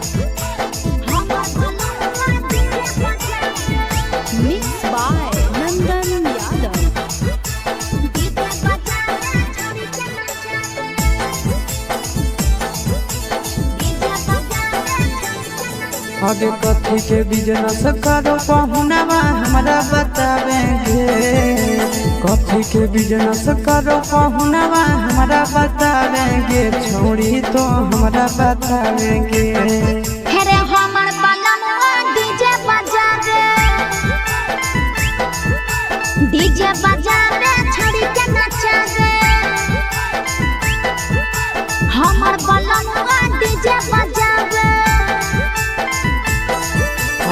हमर बलमुआ डीजे बजावे। Mix by Nandan Yadav. DJ बजावे छोड़ी के नचावे। डीजे बजावे छोड़ी के नचावे। आगे कथी के बिजनेस करो पहुनावा हमरा बतावेंगे। कथी के बिजनेस करो पहुनावा हमरा बतावेंगे, छोड़ी तो हमरा बतावेंगे। हेरे हमर बलमुआ डीजे बजावे, डीजे बजावे छोड़ी के नचावे। हमर बलमुआ डीजे बजावे।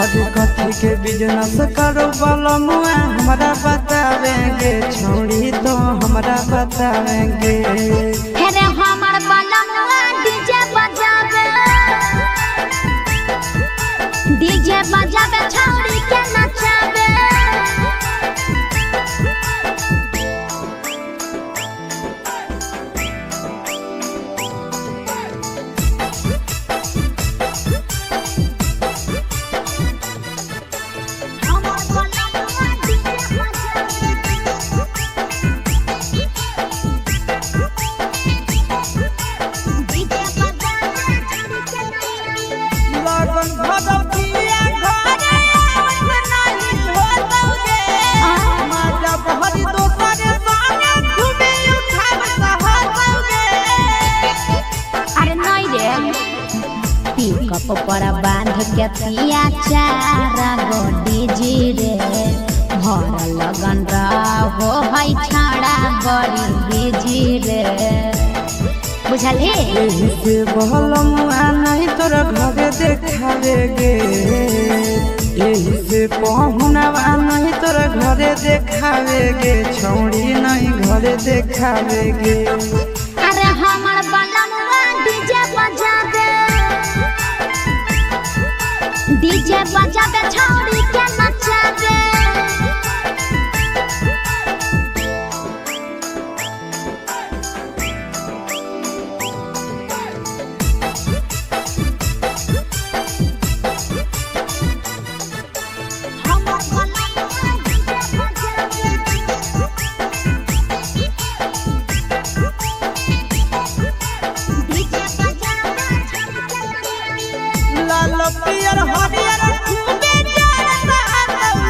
आगे कथी के बिजनेस करो बलमुआ हमरा बतावेंगे, छोड़ी तो हमरा बतावेंगे। हेरे हमर बलमुआ डीजे बजावे, डीजे बजावे छोड़ी के नचावे। हमर बलमुआ डीजे बजावे। डीजे बजावे छोड़ी के नचावे। लगन भगवतिया घरे आवत नाही होतौगे, माजा बहरी दोसर संगे घूमे उठाव सहतौगे। अरे नहीं रे, पिकअप पर बांध के पिया चार गो डीजे रे, भर लगन रहो है छाड़ा बड़ी बिजी रे, बुझलही। एही से बहलमुआ नहीं तोरा घरे देखावेगे, एही से पहुनावा नहीं तोरा घरे देखावेगे, छौड़ी नहीं घरे देखावेगे। अरे हमर बलमुआ डीजे बजावे, डीजे बजावे छौड़ी के नचावे। हमर बलमुआ डीजे बजावे। डीजे बजावे छोड़ी के नचावे। लाल पियर हरियर खूबे जरता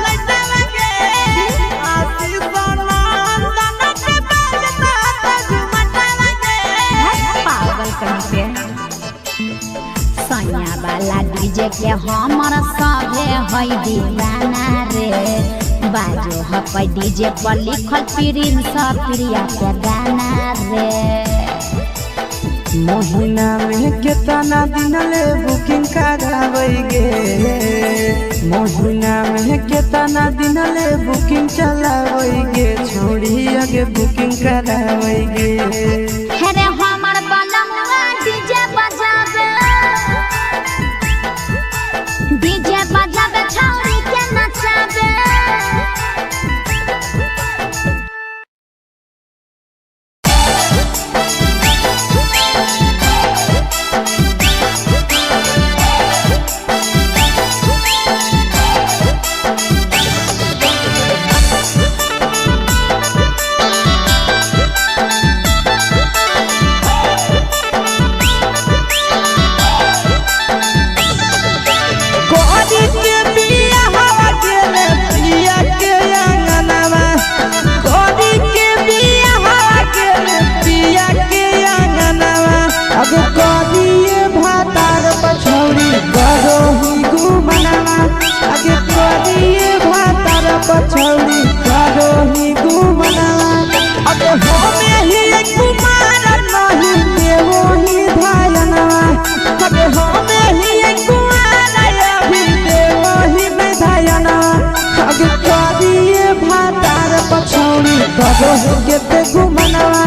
लइतावेगे, आशीष नंदन के बाजता झुमटावेगे। पागल कहीं पे सैया वाला डीजे के हमर सभे है दीवाना रे, बाजो हपै डीजे पर लिखल प्रिंस प्रिया के गाना रे। महीना में केतना दिन ले बुकिंग करावेगे, महीना में केतना दिन ले बुकिंग चलावेगे, छोड़ी आगे बुकिंग करावेगे। हेरे हमर बलमुआ डीजे बजावे, डीजे बजावे छौड़ी के नचावे। कोरी के बिया हवा गेले पिया के अंगनवा, कोरी के बिया हवा गेले पिया के अंगनवा। अब कोरी भातार पछौड़ी करो ही गुमनवा, अब कोरी भातार पछौड़ी करो ही गुमनवा। अब होमे ही कुमार नहीं देवो ही धायनवा, अब होमे ही कुमार अभी देवो ही धायनवा। अब करिए भातार पछौड़ी करो गेते गुमनवा,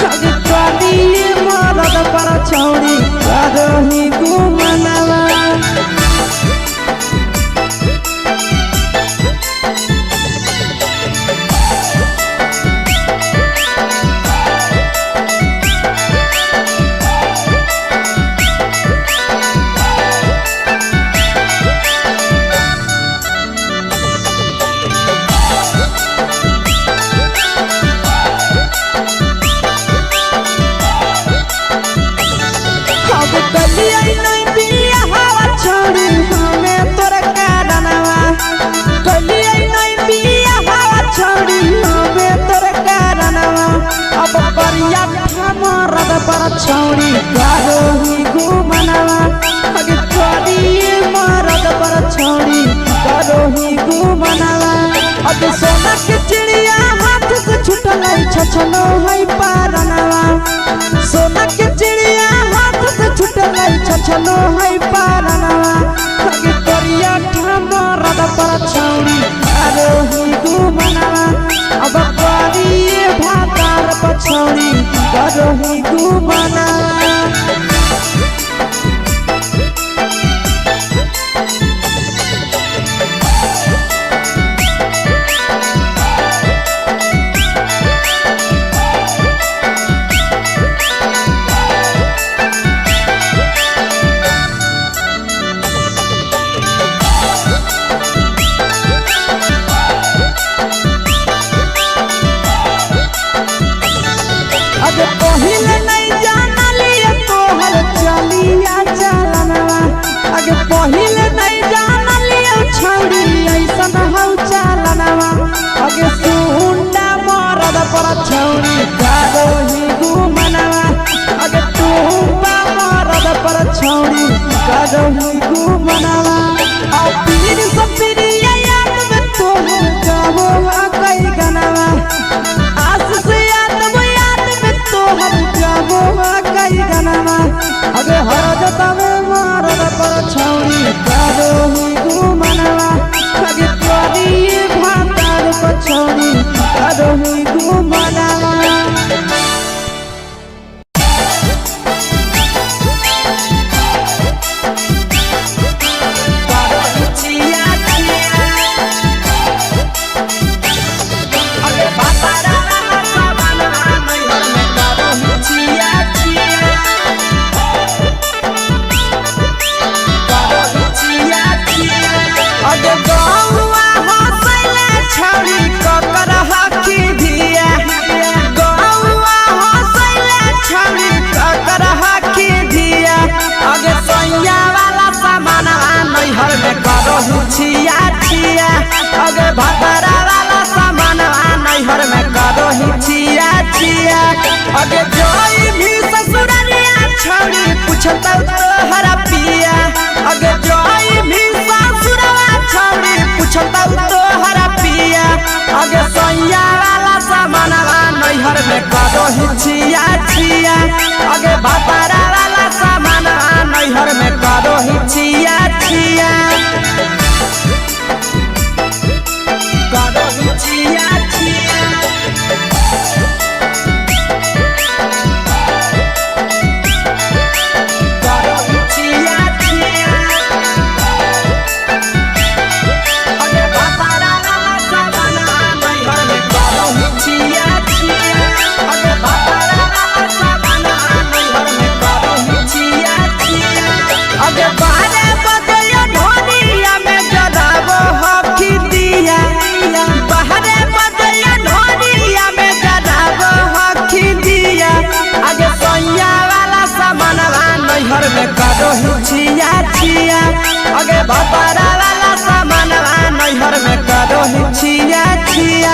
अब करिए मरद पर छौड़ी करो ही गुमनवा। अब कलिया नहीं बिया हवा छोड़ी हमें तोर कारणवा। कलिया नहीं बिया हवा छोड़ी हमें तोर कारणवा। अब करिया मरद पर छोड़ी करो ही गुमनवा। अगे करिए मरद पर छोड़ी करो ही गुमनवा। अब सोना के चिड़िया हाथ से छुटल छछनो है पारनवा। सोना के चिड़िया हाथ से छुटल छछनो है पारनवा। अगे करिया मरद पर छोड़ी करो ही गुमनवा। अब करिए भातार पर छोड़ी करो ही गुमनवा। अब पहिले नहीं जानलिए तोहर चलिया चलनवा। अगे पहिले नहीं जानलिए छौड़ी ऐसन हौ चलनवा। अगे सुंडा मरद पर छौड़ी करो ही गुमनवा। अगे टूपा मरद पर छौड़ी करो ही गुमनवा। आ पीर सपिरिया याद में तोहर गावो आ कई गनवा। आस से याद में याद में तोहर गावो आ कई गनवा। अगे हर जतवे मरद पर छौड़ी करो ही गुमनवा। अगे तोरी भातार पर छौड़ी करो ही गुमनवा। अगे गौआ हंसैले छौड़ी ककर हकी धिया। गौआ हंसैले छौड़ी ककर हकी धिया। अगे सैया वाला सामानवा नैहर में करहु छिया छिया। अगे भतरा वाला सामानवा नैहर में करहु छिया छिया। अगे जोई भी ससुररिया छौड़ी पुछतौ तोहरा पिया। अगे जोई भी ससुरवा छौड़ी पुछतौ तोहरा पिया। अगे सैया वाला सामानवा नैहर में करहु छिया छिया। अगे भतरा वाला सामानवा नैहर में करहु छिया छिया। करहु छिया छिया। करहु छिया छिया। अगे भतरा वाला सामानवा नैहर में करहु छिया छिया। अगे भतरा वाला सामानवा नैहर में करहु छिया छिया। अगे बारे बजयो ढोलिया में जराबो हकी दिया। बाहरे बजयो ढोलिया में जराबो हकी दिया। अगे सैया वाला सामानवा नैहर में करहु छिया छिया। अगे भतरा वाला सामानवा नैहर में करहु छिया छिया।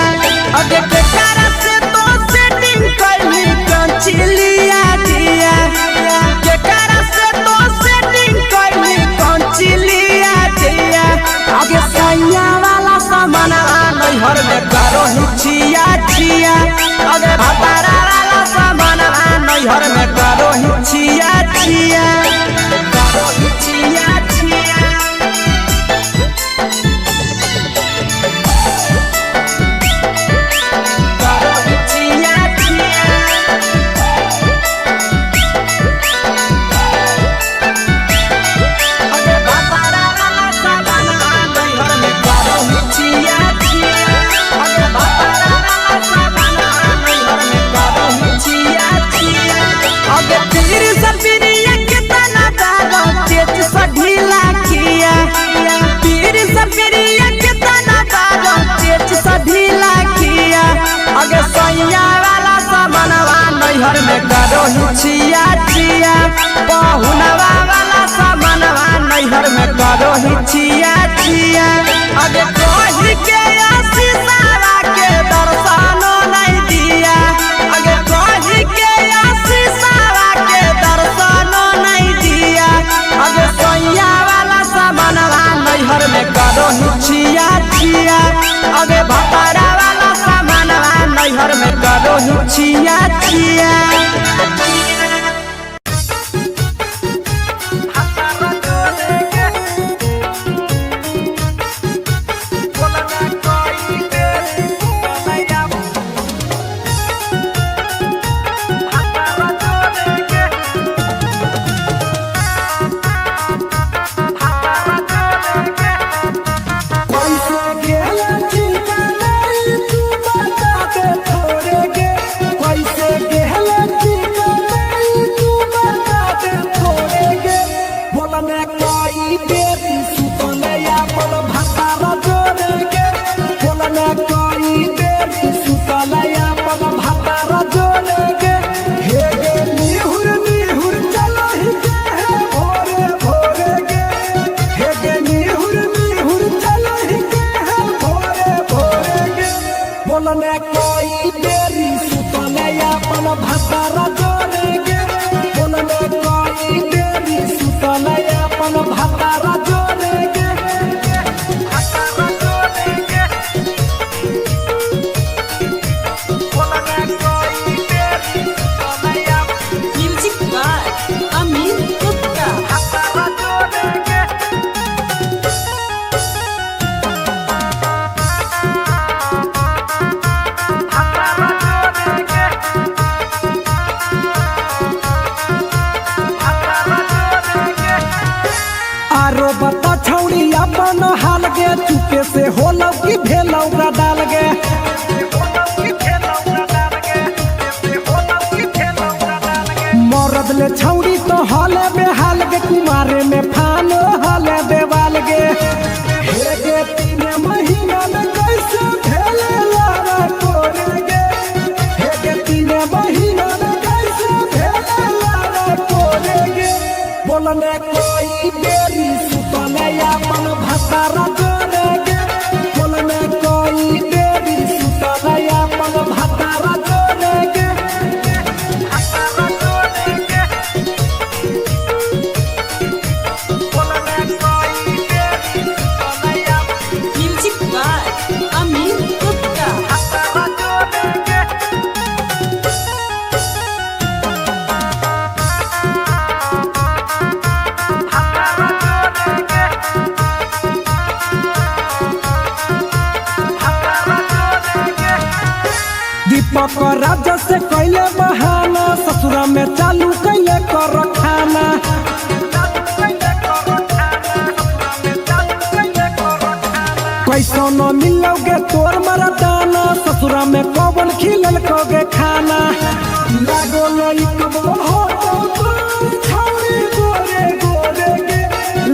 अगे केकरा से तो सेटिंग कैली कंचिलिया दिया। केकरा से तो सेटिंग कैली कंचिलिया दिया। अगे सैया वाला सामानवा नैहर में करहु छिया छिया। अगे भतरा वाला सामानवा नैहर में करहु छिया छिया। करहु छिया छिया। करहु छिया छिया। अगे भतरा वाला सामानवा नैहर में करहु छिया छिया। अगे भतरा वाला सामानवा नैहर में करहु छिया छिया। अगे पीर सपिरिया केतना दागो चेच स ढीला किया। पीर सपिरिया केतना दागो चेच स ढीला किया। अगे सैया वाला सामानवा नैहर में करहु छिया छिया। पहुना करो ही छिया छिया। अगे कही के आशीषावा के दर्शनो नहीं दिया। अगे कही के आशीषावा के दर्शनो नहीं दिया। अगे सैया वाला सामानवा नैहर में करो ही छिया छिया। अगे भतारा वाला सामानवा नैहर में करो ही छिया छिया। कैसे गेला ठिकाना तू बता दे थोड़े गे। कैसे गेला ठिकाना तू बता दे थोड़े गे। बोलने कोई देरी सुतले अपन भातारा जोड़े गे। बोलने कोई देरी सुतले अपन भातारा जोड़े गे। हे गे निहुर निहुर चलो ही गे हे भोरे भोरे गे। हे गे निहुर निहुर चलो ही गे हे भोरे भोरे गे। बोलने कोई देरी सुतले अपन भातारा जोड़े गे। बोलने कोई देरी सुतले अपन भातारा जोड़े गे। भातारा जोड़े गे। बोलने कोई देरी सुतले अपन म्यूजिक बाय अमित गुप्ता। भातारा जोड़े गे। भातारा जोड़े गे। भातारा जोड़े गे। आरो बता छौड़ी अपन हाल गे, चुपे से होलौ कि भेलौ रा डाल गे। मरद ले छौड़ी तो हले बेहाल गे, कुमारे में फान हले देवाल गे। हे गे तीन महीना में कैसे भेले लारा कोरे गे। हे गे तीन महीना में कैसे भेले लारा कोरे गे। बोलने कोई देरी सुतले अपन भातारा जोड़े गे। बोलने कोई देरी सुतले अपन भातारा जोड़े गे। भातारा जोड़े गे। बोलने कोई देरी सुतले अपन म्यूजिक बाय अमित गुप्ता। भातारा जोड़े गे। भातारा जोड़े गे। भातारा जोड़े गे। दीपक राजा से कैले बहाना, ससुरा में चालू कैले कर खाना। कैसो न मिलोगे तोर मरदाना, ससुरा में कौन खिलल कोगे खाना। लागो लइकबो हो तो तोर छौरी गोरे गोरे गे।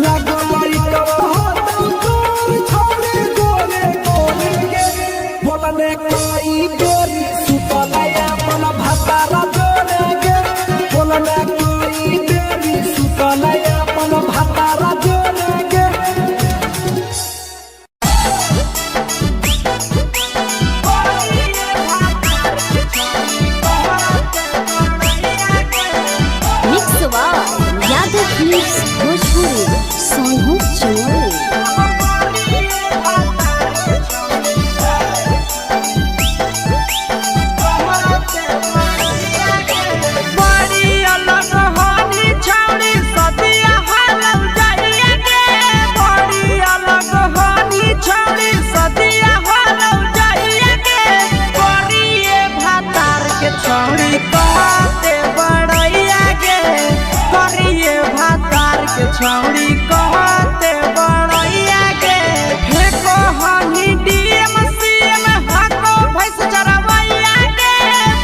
लागो लइकबो हो तो तोर छौरी गोरे गोरे गे। बोलने कोई देरी सुतले अपन भातारा जोड़े गे। बोलने कोई देरी सुतले अपन भातारा जोड़े गे। Mix by Yadav films Bhojpuri Sonu Chinoy. बड़ी अलग होनी छौड़ी सदिया हालौ जाइया गे। बड़ी अलग होनी छौड़ी सदिया हालौ जाइया गे। करिए भातार के छौड़ी कहते बड़ैया गे। करिए भातार के छौड़ी कहते बड़ैया गे। फेको हनी डीएम सीएम हाको भैंस चरवैया गे।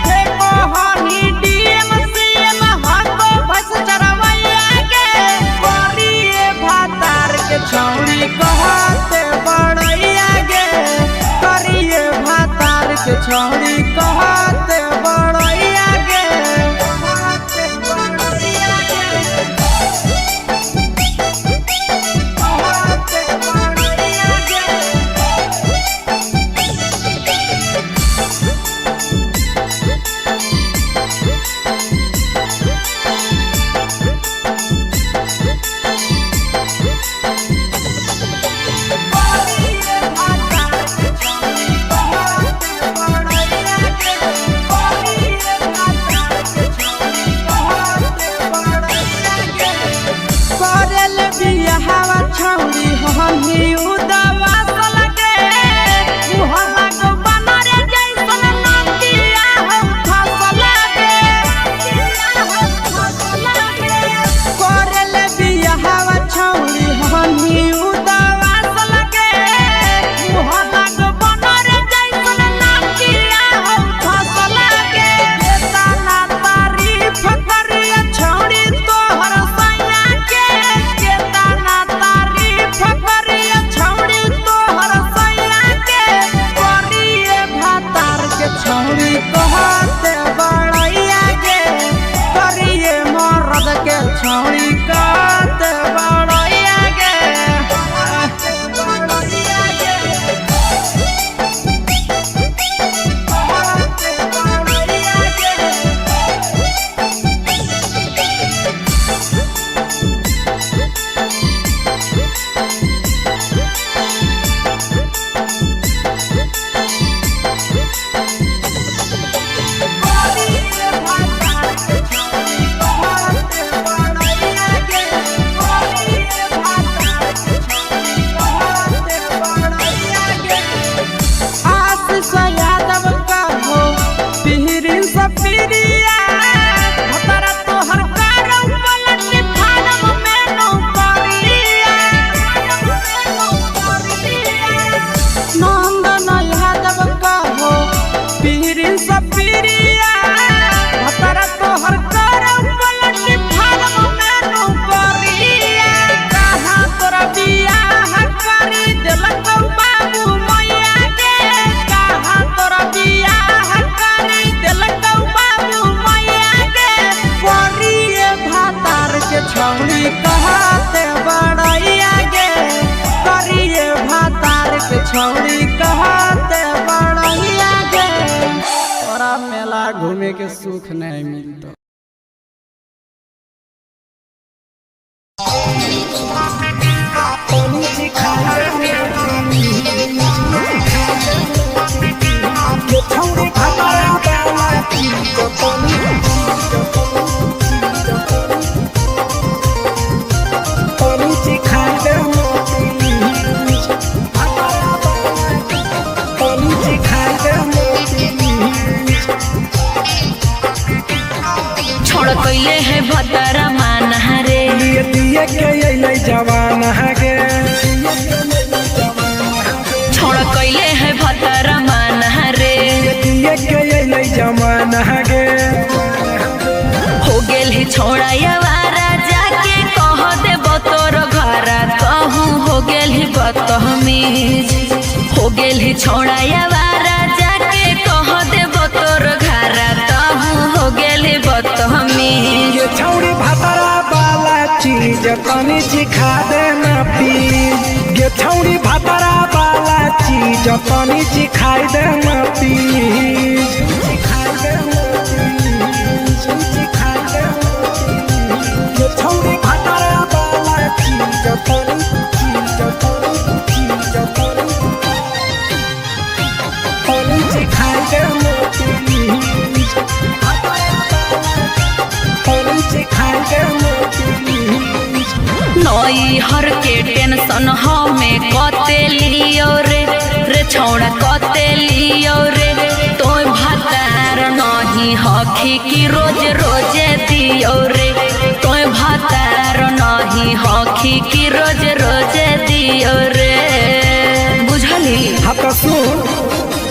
फेको हनी डीएम सीएम हाको भैंस चरवैया गे। करिए भातार के छौड़ी कहते बड़ैया गे। करिए भातार के छौड़ी कहते बड़ैया गे। कहते बड़ैया गे। बियाहवा छौरी हनी उदावास लगे मुहला को बनरे जैसन नतिया हौ फस लगे। करले बियाहवा छौरी हनी उदावास लगे मुहला को बनरे जैसन नतिया हौ फस लगे। केतना तारीफ करिया छौरी तोहर सैया के, केतना तारीफ करिया छौरी तोहर सैया के, करिए भातार के छौरी कहते बड़ैया के, करिए मरद के छौरी कहते बड़ैया के। बड़ैया के, कहते बड़ैया के। आशीष यादव का हो पीरी सपीरिया भतरा तोहर करौ पलट फारम में नौकरिया। नंदन यादव का हो पीरी सपीरिया भतरा तोहर करौ पलट फारम में नौकरिया। कहाँ तोरा बियाह करी देलकौ बाबू मैया गे, कहाँ तोरा बियाह करी देलकौ बाबू मैया गे, करिए भातार के छौरी कहते बड़ैया गे, करिए भातार के छौरी कहते बड़ैया गे। तोरा मेला घूमे के सुख नहीं मिलतो। छोड़ कैले है भतरा माना रे, दिए दिए के अइलै जवाना गे, छोड़ कैले है भतरा माना रे, दिए के अइलै जवाना गे। हो गेल ही छोड़ा यवारा जाके कह दे तोर घरा कहूँ हो गेल ही बदतमीज, हो गेल ही छोड़ा यवारा जाके कह दे तोर घरा कहूँ हो गेल ही बदतमीज। ये छौरी भातरा वाला चीज तनी सिखा देना प्लीज, ये छौरी भातरा वाला चीज तनी सिखाई देना प्लीज, सिखाई देना प्लीज, सिखाई देना प्लीज। ये छौरी भातरा वाला चीज तनी चीज तनी चीज तनी तनी सिखाई देना प्लीज, तनी सिखाई देना प्लीज। नई हर के टेंशन हमें कते लियो रे, रे छौड़ा कते लियो रे, तोय भातार नहीं हखी की रोज रोजे दियो रे, तोय भातार नहीं हखी की रोज रोजे दियो रे। बुझली? हाँ तो सुन,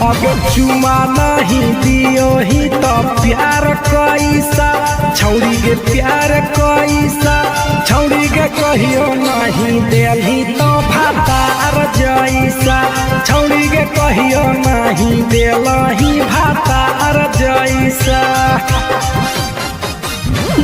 अगर चुमा नहीं दियो ही तो प्यार कैसा छौरी के, प्यार कैसा छौरी के कहियो नहीं देलही तो भातार जैसा, छौरी के कहियो नहीं देलही भातार जैसा।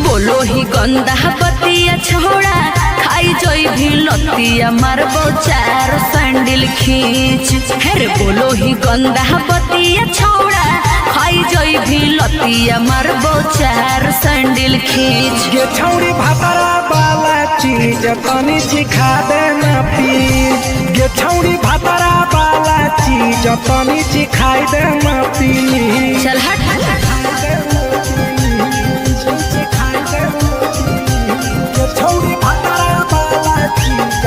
बोलो ही गंदा बतिया छोड़ा खाई जोई भी लतिया मारबो चार सैंडल खींच, हेरे बोलो ही गंदा बतिया छोड़ा खाई जोई भी लतिया मारबो चार सैंडल खींच। ये छौरी भातरा वाला चीज तनी सिखा देना प्लीज, ये छौरी भातरा वाला चीज तनी सिखाई देना प्लीज। चल हट। छौरी भातरा वाला चीज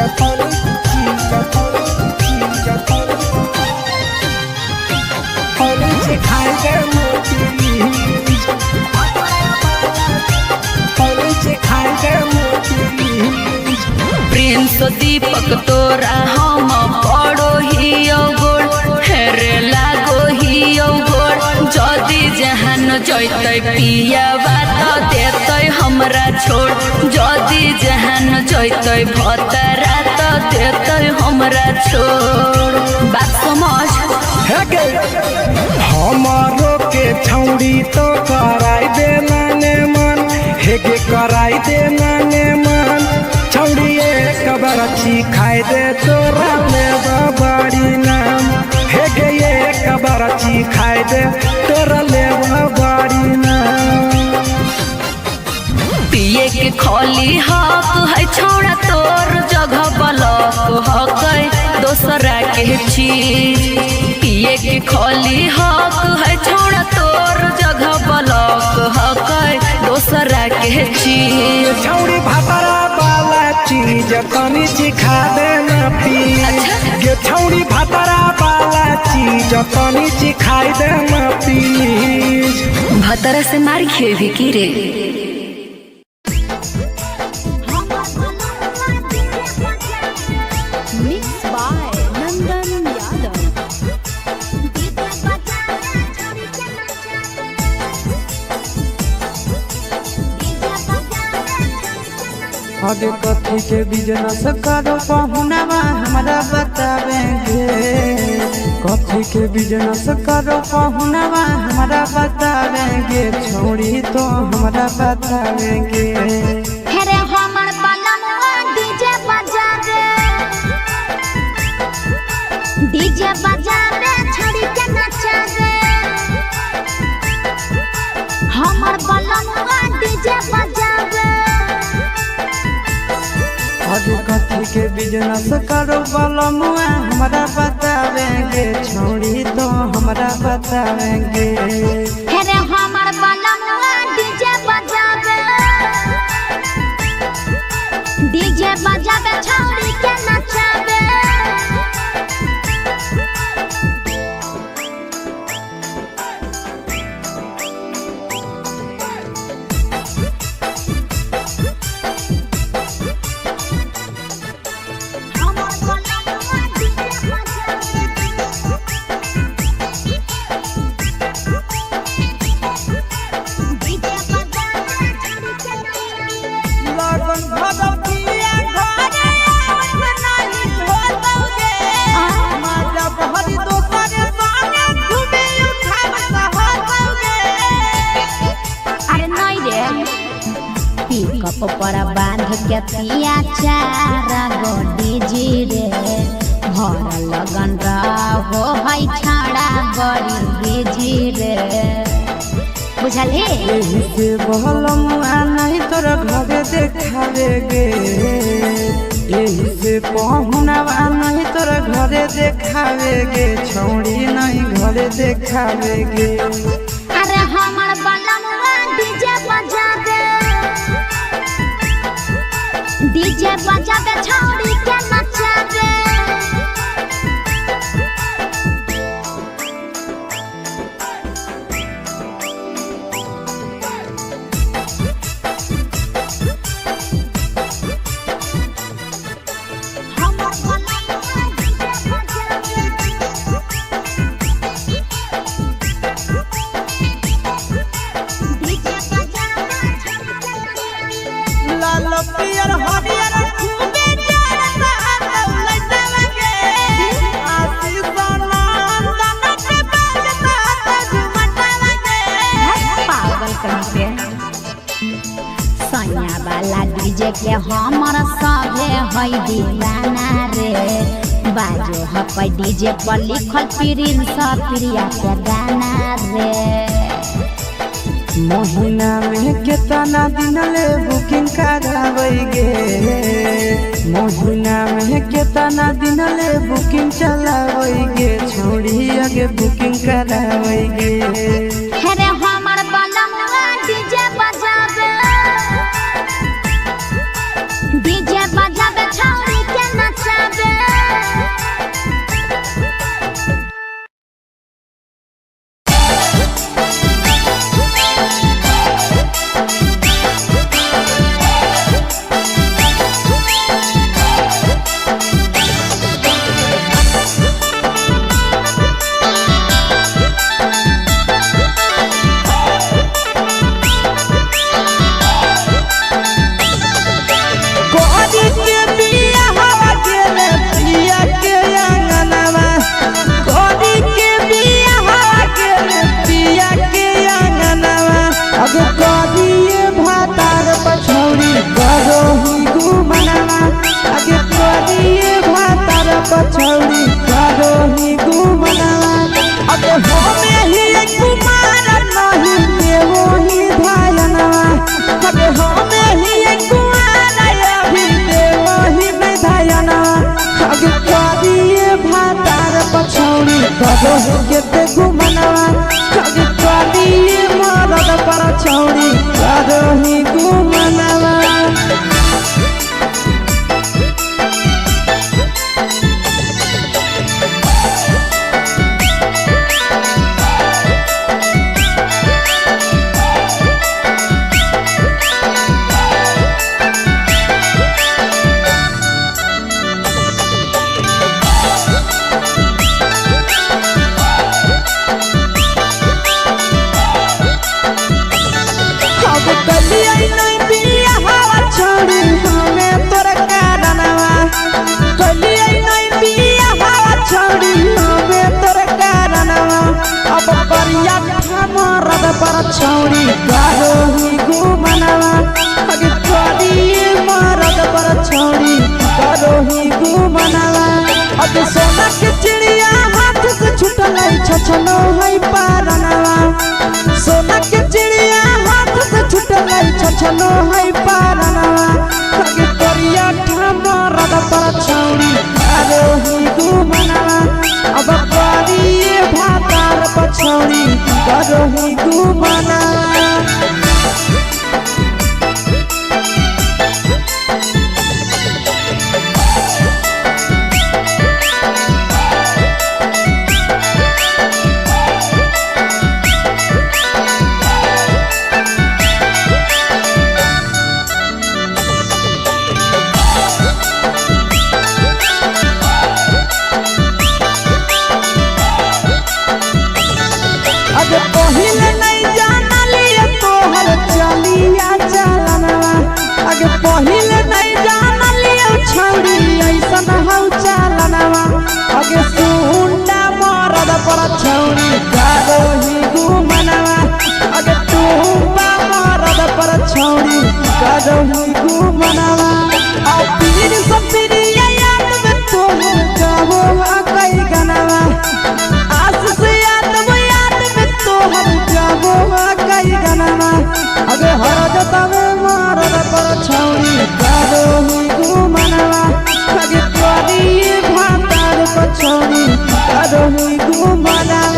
प्रिंस दीपक तोरा हम पड़ो हियो गोड़, हेरे लागो हियो गोड़। जदि जहान जैतै पियावा त देतै हमरा छोड़, जदि जहान जैतै भतरा त देतै हमरा छोड़। बात समझ। हे गे, हमारो के छौड़ी तो कराई दे नाने मन, हे गे कराई दे नाने मन। छौड़ी एक बरछी खाई दे तोरा ले बड़ी नाम, हे गे एक बरछी खाई दे तोरा ले बड़ी नाम। पिए के खोली हक है छौड़ा तोर, जगह बलक हक है दोसरा के चीज। पिए के खोली हक है छौड़ा तोर, जगह बलक हक है दोसरा के चीज। छौड़ी भातरा वाला चीज तनी चिखा देना प्लीज, गे छौड़ी भातरा वाला चीज तनी चिखाई देना प्लीज। भतरा से मार खेबी की रे? Mix by Nandan Yadav. अबे कथी के बिजनेस करो पहुनावा हमरा बतावेंगे, कथी के बिजनेस करो पहुनावा हमरा बतावेंगे, छोड़ी तो हमरा बतावेंगे। हेरे हमर बलमुआ डीजे बजावे, डीजे बजावे छड़ी के नचावे। हमर बलमुआ डीजे बजावे। अबे कथी के बिजनेस करो बलमुआ हमरा बतावेंगे, छोड़ी तो हमरा बतावेंगे। हेरे हमर बलमुआ डीजे बजावे, डीजे बजावे छौड़ी के नचावे। हमर बलमुआ डीजे बजावे, डीजे बजावे छौड़ी के नचावे। लगन भगवतिया घरे आवत नाही होतौगे, माजा बहरी दोसर संगे घूमे उठावत होतौगे। अरे नहीं रे, पिकअप पर बांध के पिया चार गो डीजे रे, भर लगन रहो है छाड़ा बड़ी बिजी रे, बुझलही? एही से बहलमुआ नहीं तोर घरे देखावे गे, एही से पहुनावा नहीं तोर घरे देखावे गे, छौड़ी नहीं घरे देखावे गे। अरे हमर बलमुआ डीजे बजावे, डीजे बजावे छौड़ी के नचावे। हमर बलमुआ डीजे बजावे, डीजे बजावे छौड़ी के नचावे। लाल पियर हरियर खूबे जरता दौलत लगे, आशीष नंदन के बाजता झुमट लगे। पागल कहीं पे सैया वाला डीजे के हमर सभे है दीवाना रे, बाजो हपै डीजे पर लिखल प्रिंस प्रिया के गाना रे। महीना में केतना दिन ले बुकिंग कराबै गे, महीना में केतना दिन ले बुकिंग चलाबै गे, छोड़ी आगे बुकिंग कराबै गे। हेरे हमर बलमुआ डीजे बजावे, डीजे बजावे छौड़ी के नचावे। आगे करिए भातार पछौड़ी करो ही गुमनवा। अबे होमे ही कुमार नहीं देवो ही धायनवा। अबे होमे ही कुमार अभी देवो ही नहीं धायनवा। आगे करिए भातार पछौड़ी करो ही केते गुमनवा। आगे करिए मरद पर छौड़ी करो ही गुमनवा। अब कलिया नहीं बिया हवा छोड़ी हमें तोर कारणवा। कलिया नहीं बिया हवा छोड़ी हमें तोर कारणवा। अब करिया मरद पर छौड़ी करो ही गुमनवा। अगे करिए मरद पर छौड़ी करो ही गुमनवा। अब सोना के चिड़िया हाथ से छुटल छछनो है पारनवा। सोना के चिड़िया हाथ से छुटल छछनो है पारनवा। अगे करिया मरद पर छौड़ी करो ही गुमनवा। अब करिए भातार पछौड़ी करो ही गुमनवा। अबे पहिले नहीं जानलिए तोहर चलिया चलनवा। अगे पहिले नहीं जानलिए छौड़ी ऐसन हौ चलनवा। अगे सुंडा मरद पर छौड़ी करो ही गुमनवा। अगे टूबा मरद पर छौड़ी करो ही गुमनवा। आ पीर सपिरिया याद में तोहर गावो आ कई गनवा। आस से याद वो याद में तोहर गावो आ कई गनवा। अगे हर जतावे मरद पर छौड़ी करो ही गुमनवा। अगे करिए भातार पर छौड़ी करो ही गुमनवा।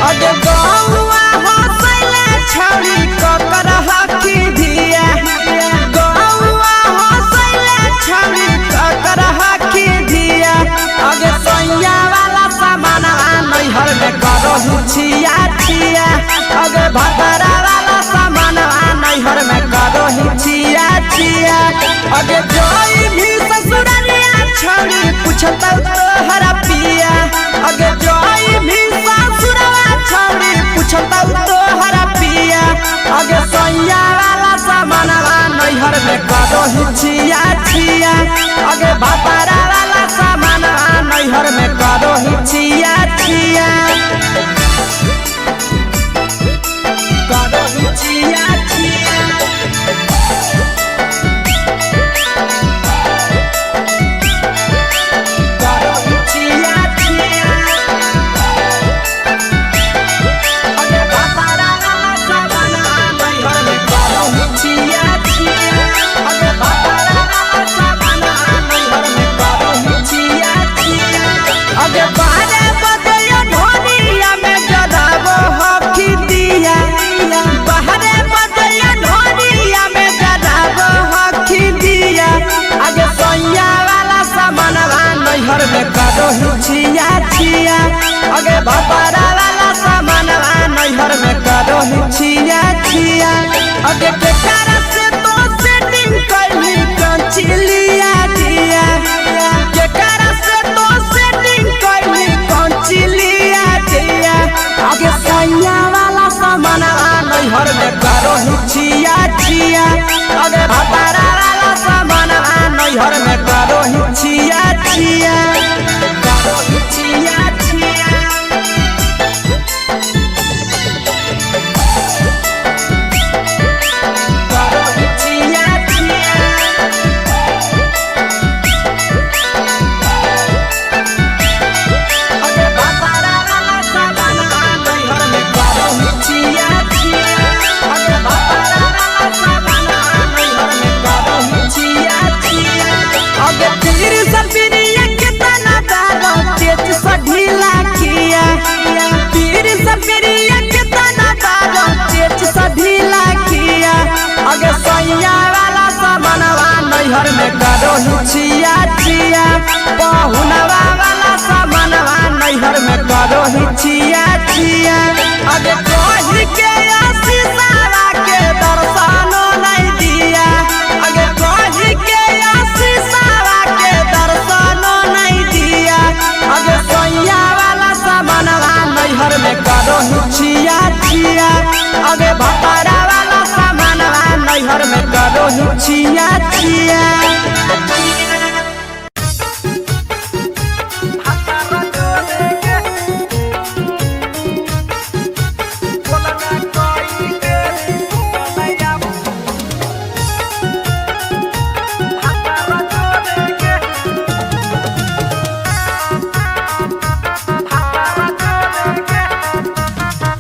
अगे गौआ हंसैले छौड़ी ककर हकी धिया। गौआ हंसैले छौड़ी ककर हकी धिया। अगे सैया वाला सामानवा नैहर में करहु छिया छिया। अगे भतरा वाला सामानवा नैहर में करहु छिया छिया। अगे जोई भी ससुरलिया छौड़ी पूछतौ तोहरा पिया। अगे जोई भी ससुरवा छौड़ी पूछतौ तोहरा पिया। अगे सैया वाला सामानवा नैहर में करहु छिया छिया। अगे भतरा वाला सामानवा नैहर में करहु छिया छिया। करहु छिया छिया। करहु छिया छिया। अगे भतरा वाला सामानवा नैहर में करहु छिया छिया। अगे भतरा वाला सामानवा नैहर में करहु छिया छिया। अगे बारे बजे ढोलिया में नैहर में करो ही छिया छिया। अगे भतारा वाला सामानवा नैहर में करो ही छिया छिया, करो ही छिया छिया। करो ही छिया छिया। अगे भतारा वाला सामानवा नैहर में करो ही छिया छिया। अगे भतारा वाला सामानवा नैहर में करो ही छिया छिया। अगे पीर सपिरिया केतना दारो तेज सा ढीला किया। पीर सपिरिया केतना दारो तेज सा ढीला किया। अगे सैया वाला सामानवा नैहर में करो ही छिया छिया। पहुनवा वाला सामानवा नैहर में करो ही छिया छिया। अगे कही के आशीषवा के दर्शनो नहीं दिया। अगे कही के आशीषवा के दर्शनो नहीं दिया। अगे सैया वाला सामानवा नैहर में करो ही छिया छिया। अगे भतारा वाला सामानवा नैहर में करो ही छिया छिया।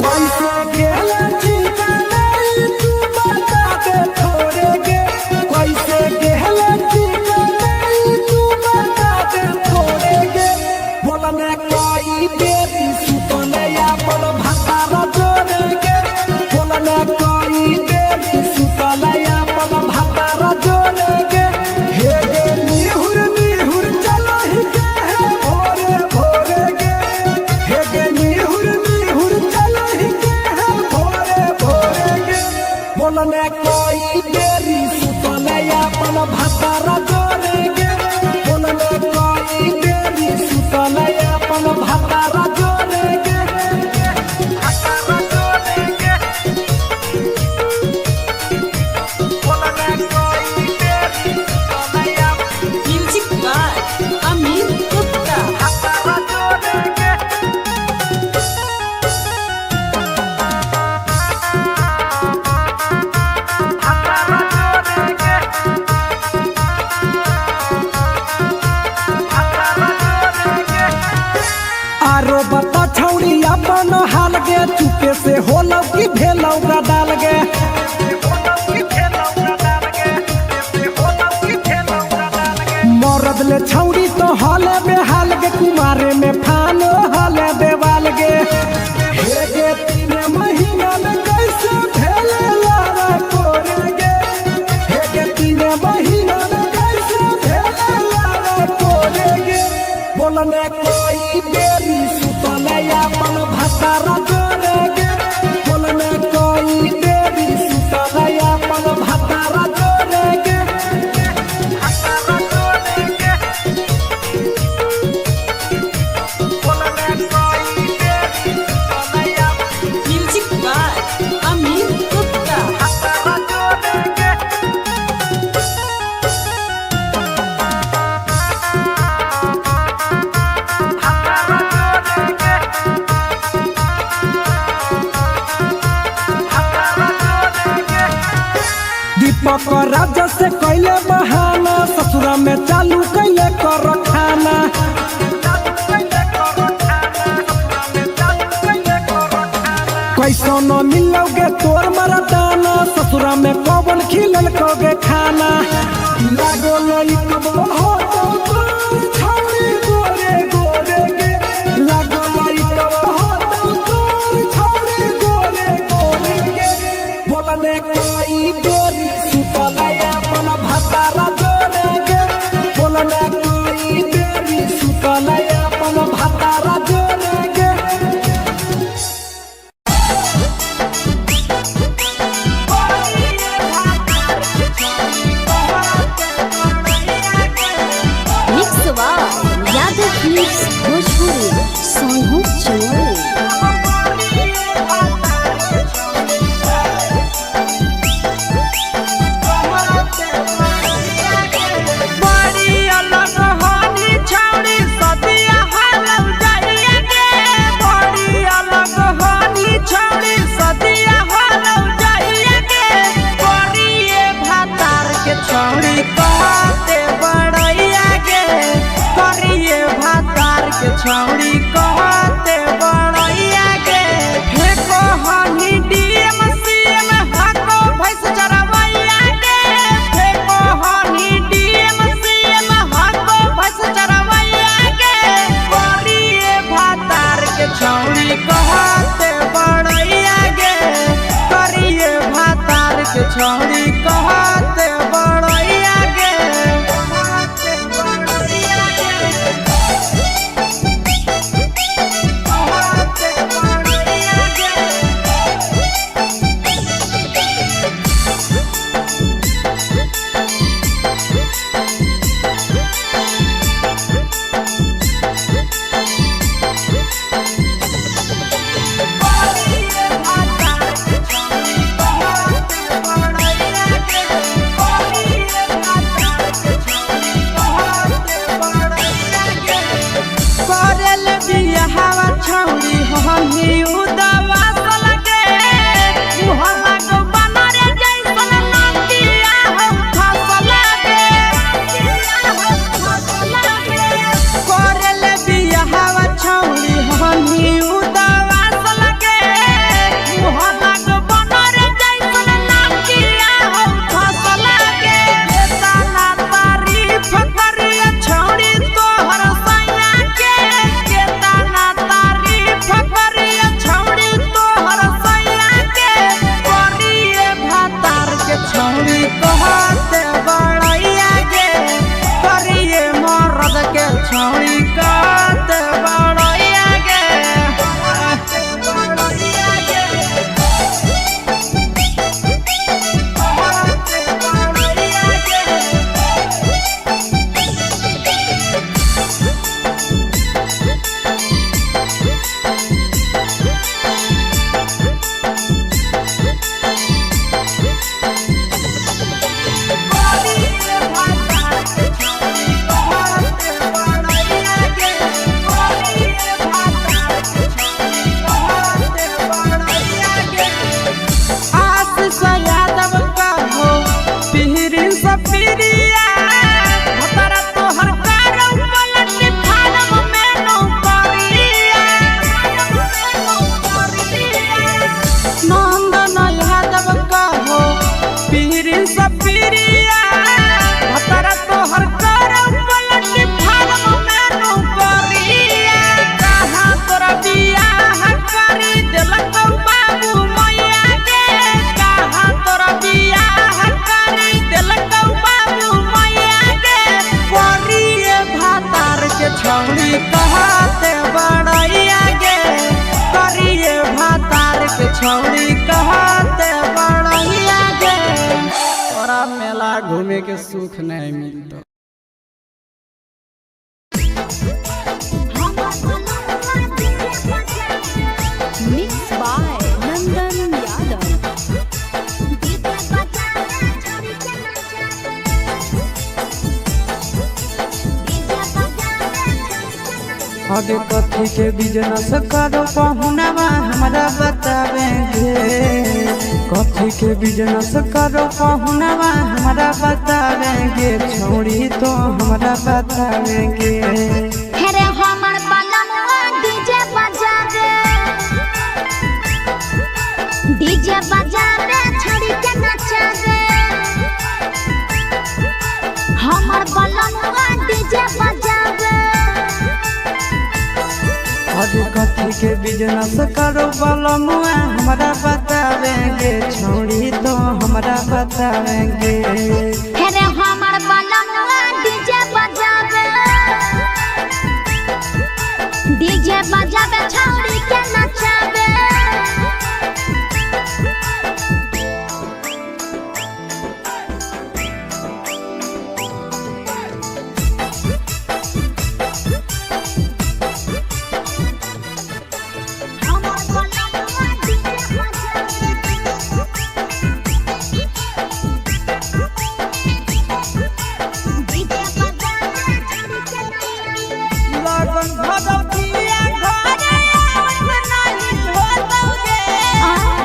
कैसे गेला ठिकाना तू बता दे थोड़े गे, कैसे गेला ठिकाना तू बता दे थोड़े गे। बोलने कोई बेरी सुतने अपन भातारा जोड़े गे, बोलने कोई बेरी सुतने अपन भातारा जोड़े गे। हे गे निहुर निहुर चलो ही गे हे भोरे भोरे गे, हे गे निहुर निहुर चलो ही गे हे भोरे भोरे गे। बोलने कोई बेरी सुतने अपन भातारा जोड़े गे, बोलने कोई बेरी सुतने अपन भातारा जोड़े गे, भातारा जोड़े गे। बोलने कोई बेरी सुतने अपन म्यूजिक बाय अमित गुप्ता। भातारा जोड़े गे। भातारा जोड़े गे। भातारा जोड़े गे। आरो बता छौड़ी अपन हाल गे, चुपे से होलौ की भेलौ डाल गे। मरद ले छौड़ी तो हाले बेहाल गे, कुमारे में फानो हाले बेवाल गे। हे गे 3 महीना में कैसे भेले लारा कोरे गे, हे गे 3 महीना में कैसे भेले लारा कोरे गे। बोलने कोई बेरी सुतने अपन भातारा जोड़े गे, बोलने कोई बेरी सुतने अपन भातारा जोड़े गे, भातारा जोड़े गे। बोलने कोई बेरी सुतने अपन म्यूजिक बाय अमित गुप्ता। भातारा जोड़े गे। भातारा जोड़े गे। भातारा जोड़े गे। दीपक राजा से कैले बहाना, ससुरा में चालू कैले कर खाना। कैसो न मिलोगे तोर मरदाना, ससुरा में कौन खिलल कोगे खाना। लागो लई कबो हो तो तोर छौड़ी गोरे गोरे गे, लागो लई कबो हो तो तोर छौड़ी गोरे गोरे गे। बोलने कोई बेरी सुतले अपन भातारा जोड़े गे, बोलने कोई बेरी सुतले अपन भातारा जोड़े गे। Mix by छौड़ी कहते बड़ैया गे, तोरा मेला घूमे के सुख नहीं मिलतो। Mix by Nandan Yadav. अगे कथी के बिजनेस करो पहुनावा हमरा बतावेंगे, कथी के बिजनेस करो पहुनावा हमरा बतावेंगे, छौड़ी तो हमरा बतावेंगे। हेरे हमर बलमुआ डीजे बजावे, डीजे बजावे छड़ी के नचावे। हमर बलमुआ डीजे बजावे। अगे कथी के बिजनेस करो बलमुआ हमरा बतावेंगे, छौड़ी तो हमरा बतावेंगे। हेरे हमर बलमुआ डीजे बजावे, डीजे बजावे छौड़ी के नचावे। हमर बलमुआ डीजे बजावे, डीजे बजावे छौड़ी के नचावे। लगन भगवतिया घरे आवत नाही होतौगे,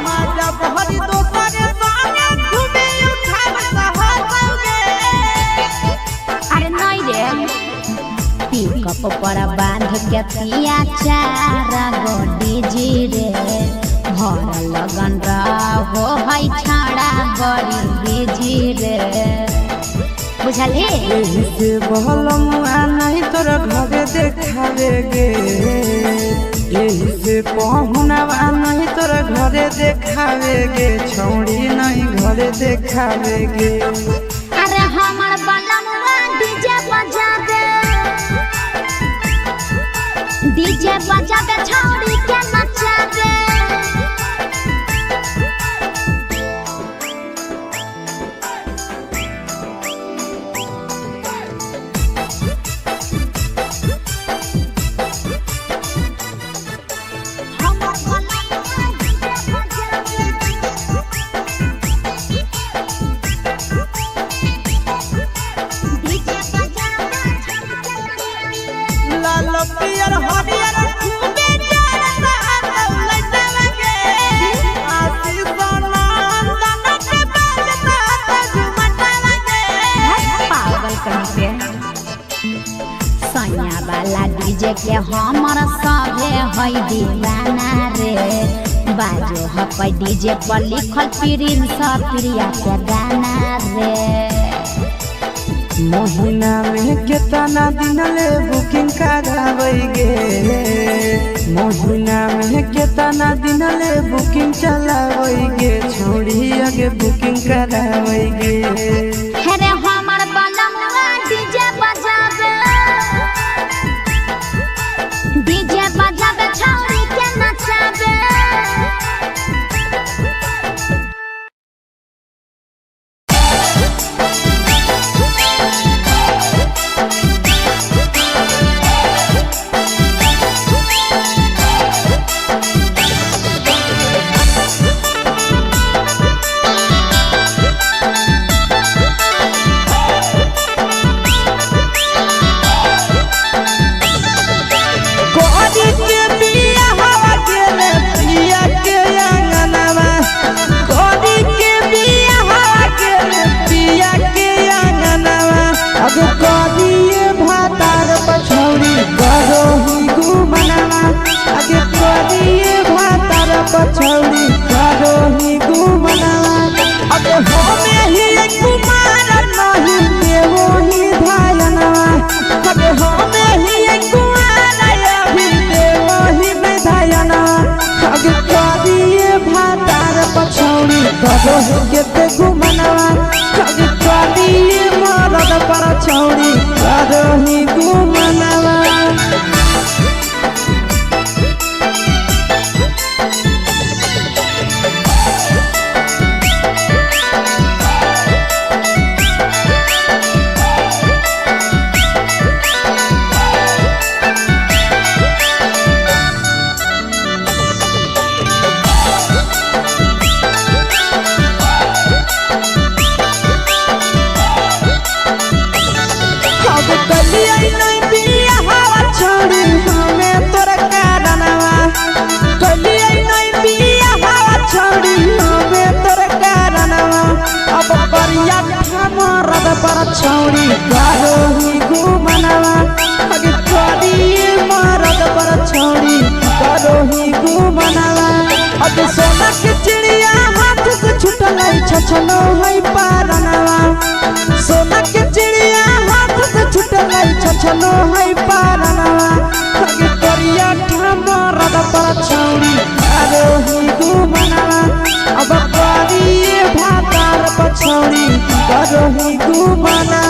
माजा बहरी दोसर संगे घूमे उठावत होतौगे। अरे नहीं रे, पिकअप पर बांध के पिया चार गो डीजे रे, भर लगन रहो है छाड़ा बड़ी बिजी रे, बुझलही? एही से बहलमुआ नहीं तोरा घरे देखावे गे, एही से पहुनावा नहीं तोरा घरे देखावे गे, छौड़ी नहीं घरे देखावे गे। अरे हमर बलमुआ डीजे बजावे, डीजे बजावे छौड़ी के नचावे। हमर बलमुआ डीजे बजावे, डीजे बजावे छौड़ी के नचावे। लाल पियर हरियर खूबे जरता दौलतवा गे, आशीष नंदन के बजता झुमटवा गे। पागल कहीं पे सैया वाला डीजे के हमर सभे है दीवाना रे, बाजो हपै डीजे पर लिखल प्रिंस प्रिया के गाना रे। महीना में केतना दिन ले बुकिंग कराबै गे, महीना में केतना दिन ले बुकिंग चलाबै गे, छौड़ी आगे बुकिंग कराबै गे। हेरे हमर बलमुआ डीजे बजावे, डीजे बजावे छौड़ी के नचावे। कोरी के बिया हवा गेले पिया के अंगनवा, कोरी के बिया हवा गेले पिया के अंगनवा, अब कोरी भातार पछौड़ी करो ही गुमनवा, अब कोरी भातार पछौड़ी करो ही गुमनवा, अब होमे ही कुमार नहीं देवो ही धायनवा, अब होमे ही कुमार अभी देवो ही धायनवा, अब करिए भातार पछौड़ी करो ही के गुमनवा, अब करिए मरद पर छौड़ी करो ही गुमनवा। छछनो है पारनवा। सोना के चिड़िया हाथ से छुटलै छछनो है पारनवा। अगे करिया मरद पर छौरी करोही गुमनवा। अब करिए भातार पर छौरी करोही गुमनवा।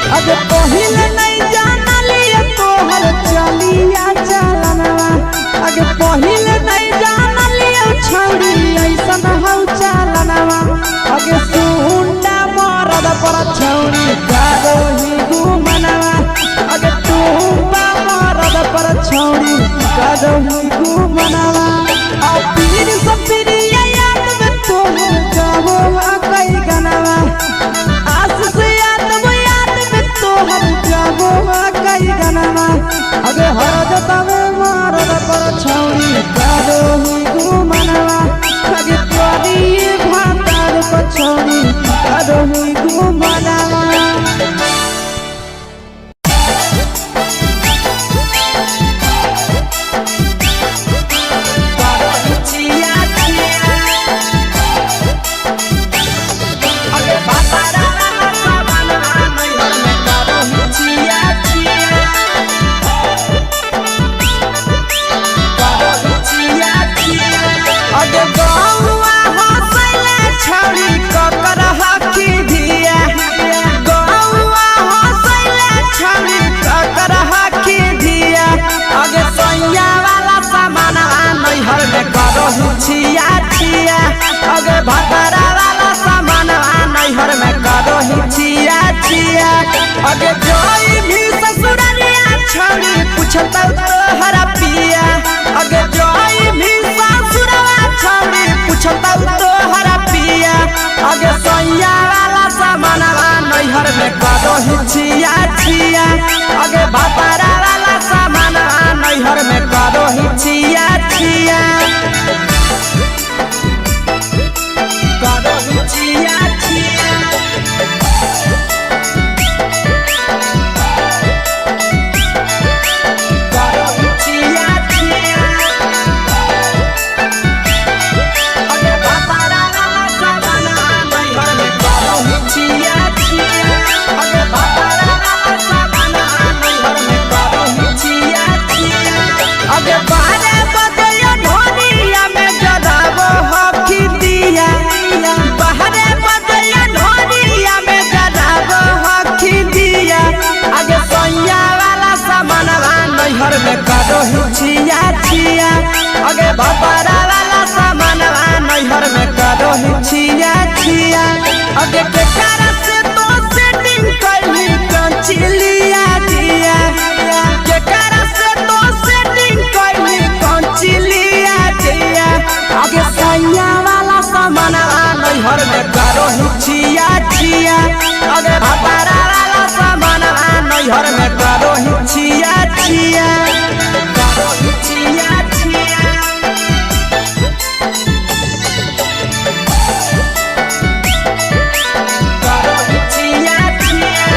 अगे पहिले नहीं जानलिए तोहर चलिया चलनवा। अगे पहिले नहीं जानलिए छौरी ऐसन हौ चलनवा। अगे सुंडा मरद पर छौरी करोही गुमनवा। अगे टूबा मरद पर छौरी करोही गुमनवा। आ पीर सपिरिया याद में तोहर गावो कई गनवा। आस से याद वो याद में तोहर गावो कई गनवा। अगे हर जतावे मरद पर छौरी करोही गुमनवा। अगे तोरी भातार पर छौरी करोही गुमनवा। अगे गौआ हंसैले छौरी ककर हकी धिया। गौआ हंसैले छौरी ककर हकी धिया। अगे सैया वाला सामानवा नैहर में करहु छिया छिया। अगे भतरा वाला सामानवा नैहर में करहु छिया छिया। अगे जोई भी ससुररिया छौरी पुछतौ तोहरा पिया। अगे जोई भी ससुरवा छौरी पुछतौ तोहरा पिया। अगे सैया वाला सामानवा नैहर में करहु छिया छिया। अगे भतरा वाला सामानवा नैहर में करहु छिया छिया। करहु छिया छिया। करहु छिया छिया। अगे भतरा वाला सामानवा नैहर में करहु छिया छिया। अगे भतरा वाला सामानवा नैहर में करहु छिया छिया। अगे बारे बजयो ढोलिया में जराबो हकी दिया। बाहरे बजयो ढोलिया में जराबो हकी दिया। अगे सैया वाला सामानवा नैहर में करहु छिया छिया। अगे भतरा वाला सामानवा नैहर में करहु छिया छिया। अगे केकरा से तो सेटिंग कैली कंचिलिया दिया। केकरा से तो सेटिंग कैली कंचिलिया दिया। अगे सैया वाला सामानवा नैहर में करहु छिया छिया। अगे भतरा वाला सामानवा नैहर में करहु छिया छिया। करहु छिया छिया। करहु छिया छिया।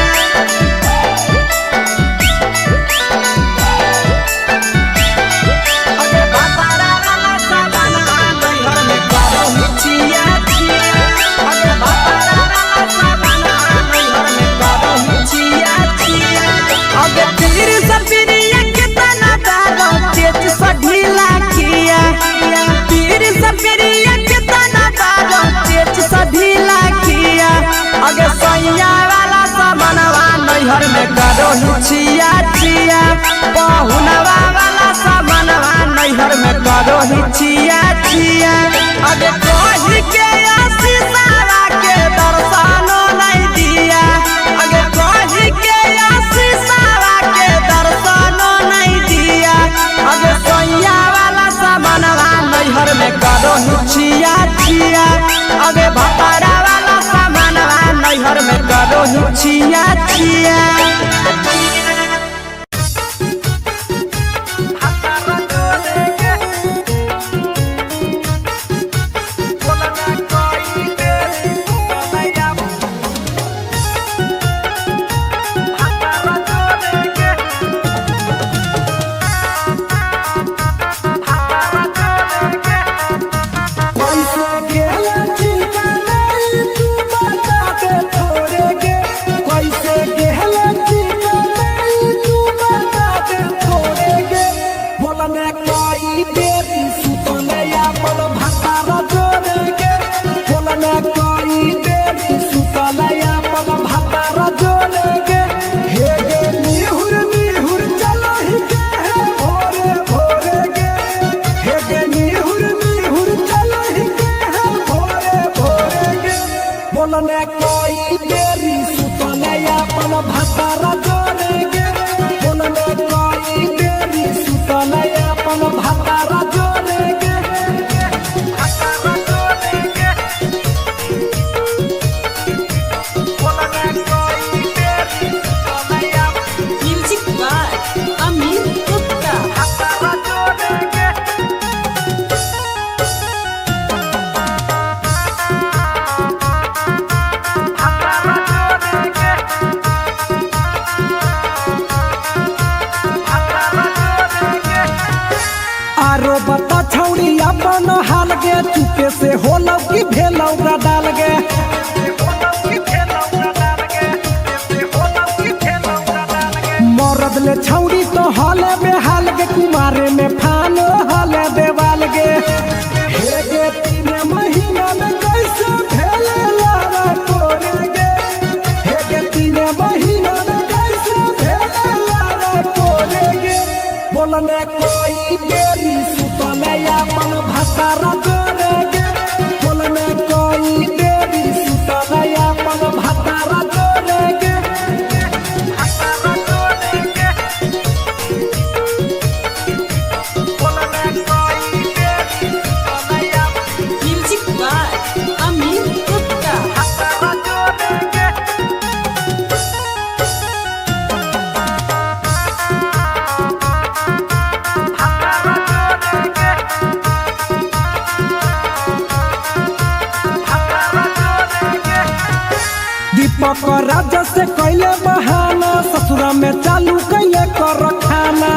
अगे भतरा वाला सामानवा नैहर में करहु छिया छिया। अगे भतरा वाला सामानवा नैहर में करहु छिया छिया। अगे पीर सपिरिया केतना दारो तेज सा ढीला किया। पीर सपिरिया केतना दारो तेज सा ढीला किया। अगे सैया वाला सामानवा नैहर में करहु छिया छिया। पहुनवा वाला सामानवा नैहर में करहु छिया छिया। अगे कही के आशीषवा के दर्शनो नहीं दिया। अगे कही के आशीषवा के दर्शनो नहीं दिया। अगे सैया वाला सामानवा नैहर में करहु छिया छिया। अगे भतरा वाला सामानवा नैहर में करहु छिया। जिया। कैसे गेला चिंता नहीं तू बता दे थोड़े गे, कैसे गेला चिंता नहीं तू बता दे थोड़े गे। बोलने कोई देरी सुतने अपन भातारा जोड़े गे, बोलने कोई देरी सुतने अपन भातारा जोड़े गे। हे गे निहुर निहुर चलो ही गे हे भोरे भोरे गे, हे गे निहुर निहुर चलो ही गे हे भोरे भोरे गे। बोलने कोई देरी सुतने अपन भातारा जोड़े गे, बोलने कोई देरी सुतने अपन भातारा जोड़े गे, भातारा जोड़े गे। बोलने कोई देरी सुतने अपन म्यूजिक बाय अमित गुप्ता। भातारा जोड़े गे। भातारा जोड़े गे, भातारा जोड़े गे। आरो बता छौड़ी अपन हाल गे, चुपे से होलौ कि भेलौ डाल गे। मरद ले छौड़ी तो हले बेहाल गे, कुमारे में फान हले देवाल गे। हे गे 3 महीना में कैसे भेले लारा तोरे गे, हे गे 3 महीना में कैसे भेले लारा तोरे गे। बोलने कोई देरी सुतने अपन भातारा जोड़े गे, बोलने कोई देरी सुतने अपन भातारा जोड़े गे, भातारा जोड़े गे। बोलने कोई देरी सुतने अपन म्यूजिक बाय अमित गुप्ता। भातारा जोड़े गे। भातारा जोड़े गे, भातारा जोड़े गे। दीपक राजा से कैले बहाना, ससुरा में चालू कैले कर खाना।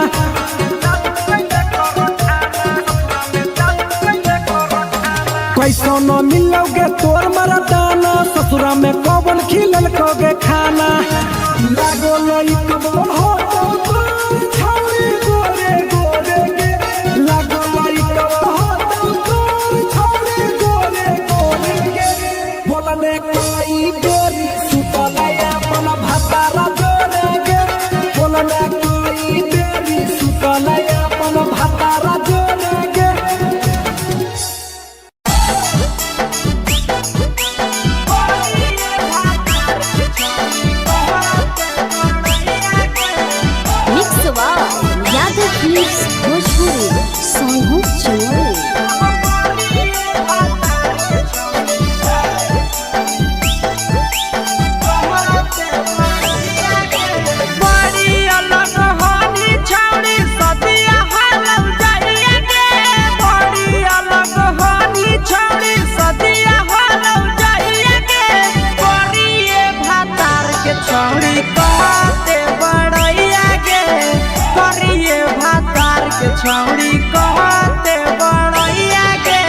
कैसो न मिलोगे तोर मरदाना, ससुरा में कौन खिलल कोगे खाना। लागो लइकबो हो तो तोर छौरी गोरे गोरे गे, लागो लइकबो हो तो तोर छौरी गोरे गोरे गे। बोलने कोई देरी सुतले अपन भातारा जोड़े गे, बोलने कोई देरी सुतले अपन भातारा जोड़े गे। Mix by Yadav films Bhojpuri Sonu Chanauli. बड़ी अलग होनी छौड़ी सदिया हालौ जाइए गे, बड़ी अलग होनी छौड़ी सदिया हालौ जाइए गे। बड़िए भातार के छौड़ी कहते बड़ैया गे, करिए भातार के छौड़ी कहते बड़ैया गे।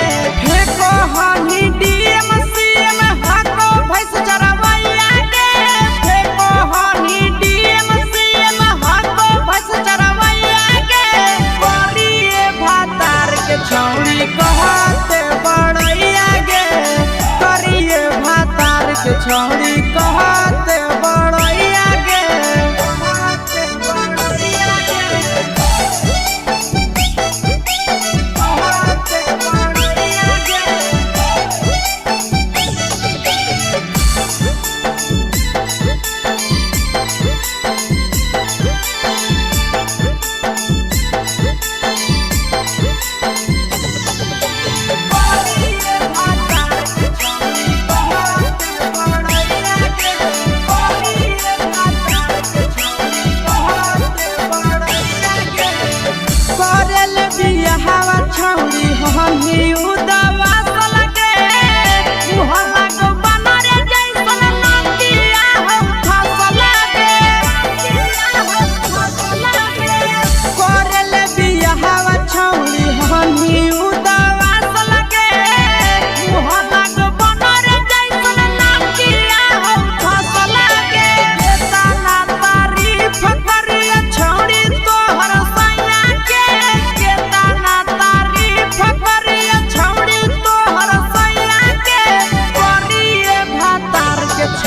फेको हनी डीएम सीएम हाको भैंस चरवैया गे, फेको हनी डीएम सीएम हाको भैंस चरवैया गे। करिए भातार के छौड़ी कहते बड़ैया गे, करिए भातार के छौड़ी कहते बड़ैया गे, कहते बड़ैया गे, कहते बड़ैया गे।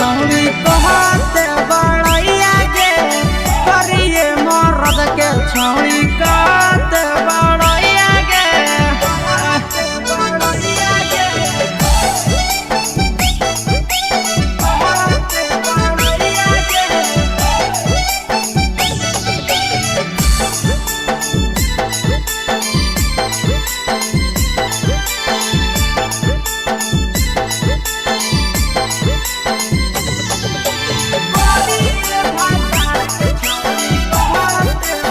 छौड़ी कहते बड़ैया गे, करिए मरद के छौड़ी कहते बड़ैया गे।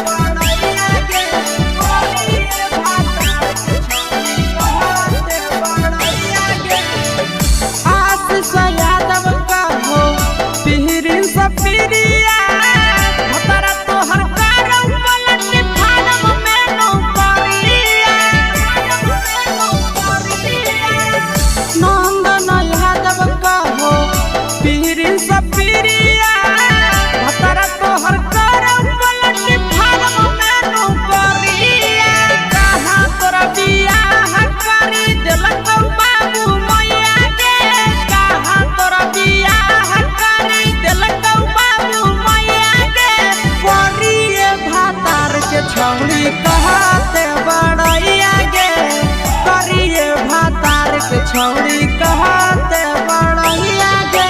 बड़ैया गे, कहते बड़ैया गे। आशीष यादव का हो पिहरी सपीरिया, भतरा तोहर कारौ पलट फारम में नौकरिया। नंदन यादव का हो पिहरी सपीरिया, भतरा तोहर कारौ पलट फारम में नौकरिया। कहाँ तोरा बियाह करी देलक बाबू मैया गे, कहाँ तोरा बियाह करी देलक बाबू मैया गे। करिए भातार के छौड़ी कहते बड़ैया गे, करिए भातार के छौड़ी कहते बड़ैया गे।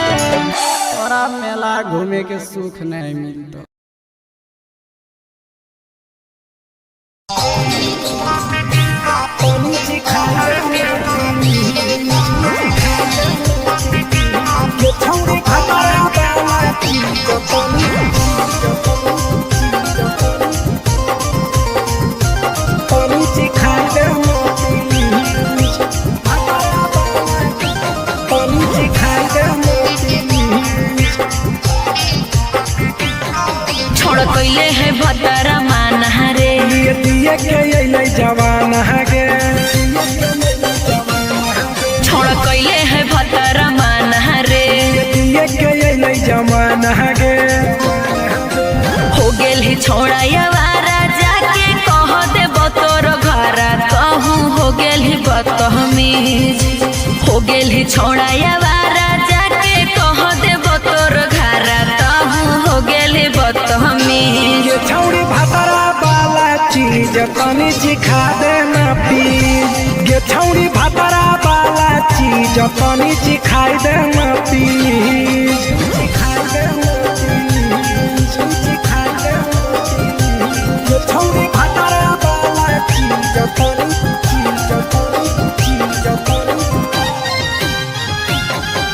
तोरा मेला घूमे के सुख नहीं मिलतो। छोड़ कैले है भतरा माना रे, दिए दिए के अइलै जवान गे। छोड़ कैले है भतरा माना रे, दिए के अइलै जवान गे। हो गेल ही छोड़ा यवारा जाके कह दे तोर घरा, कहूँ हो गेल ही बदतमीज। हो गेल ही छोड़ा यवारा जाके कह दे तोर घरा, कहूँ हो गेल ही बदतमीज। ये छौड़ी भातरा वाला चीज तनी सिखा देना प्लीज। ये छौड़ी भातरा वाला चीज तनी सिखाई देना प्लीज। सिखाई देना प्लीज, सिखाई देना प्लीज। ये छौड़ी भातरा वाला चीज तनी, चीज तनी, चीज तनी,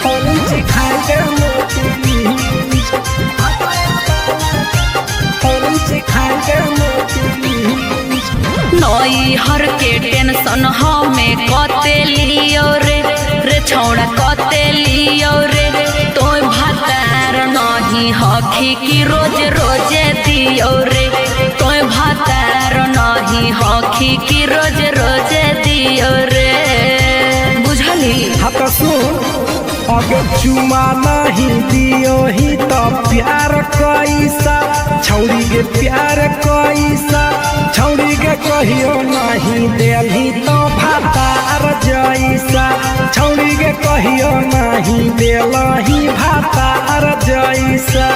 तनी सिखाई देना प्लीज। तनी सिखाई देना प्लीज। नई हर के टेंशन हमें कते लियो रे, रे छौड़ा कते लियो रे, तोय भातार नहीं हखी की रोज रोजे दियो रे, तोय भातार नहीं हखी की रोज रोजे दियो रे। बुझली? हाँ तो सुन, अगर चुमा नहीं दियो ही तो प्यार कैसा, छौड़ी के प्यार कैसा, छौड़ी के कहियो नहीं देलही तो भातार जैसा, छौड़ी के कहियो नहीं देलही भातार जैसा।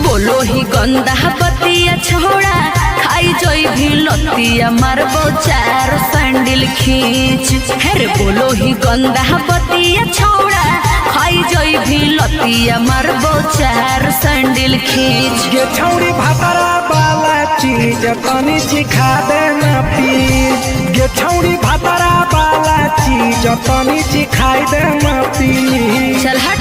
बोलो ही गंदा बतिया छोड़ा, खाई जोई भी लतिया मारबो चार सैंडल खींच। हेरे बोलो ही गंदा बतिया छोड़ा, खाई जोई भी लतिया मारबो चार सैंडल खींच। ये छौड़ी भातारा वाला चीज तनी सिखा देना प्लीज। ये छौड़ी भातारा वाला चीज तनी सिखाई देना प्लीज। चल हट।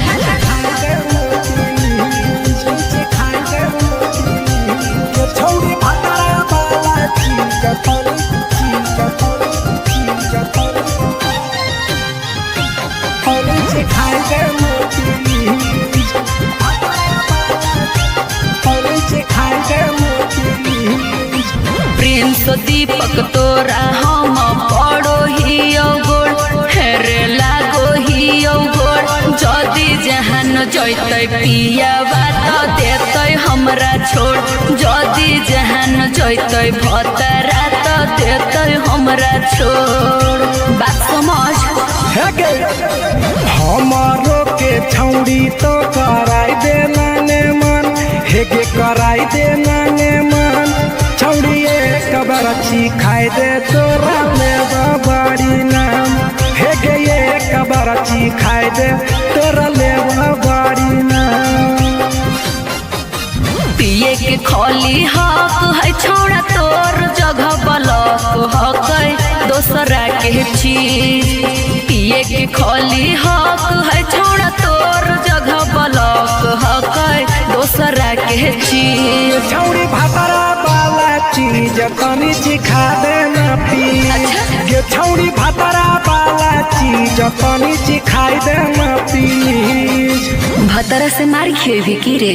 ये छौड़ी भातारा वाला चीज तनी, चीज तनी, चीज तनी, तनी सिखाई देना प्लीज। तनी सिखाई देना प्लीज। प्रिंस दीपक तोरा हम पड़ो ही गोड़, हेरे लागो ही गोड़, जदि जहान जैतै पियावा त देतै हमरा छोड़, जदि जहान जैतै भतरा त देतै हमरा छोड़। बात समझ। हे गे हमारो के छौड़ी तो कराई दे नाने मन, हेगे कराई दे नाने मन। छौड़ी एक बरछी खाई दे तोरा ले बाड़ी नाम, हेगे एक बरछी खाई दे तोरा ले बाड़ी नाम। पिए के खोली हक है छौड़ा तोर, जगह बलक हक है दोसरा के चीज। पिए के खोली हक है छौड़ा तोर, जगह बलक हक है दोसरा के चीज। छौड़ी भातरा वाला चीज तनी चिखा देना प्लीज, गे छौड़ी भातरा वाला चीज तनी चिखाई देना प्लीज। भतरा से मार खेबी की रे?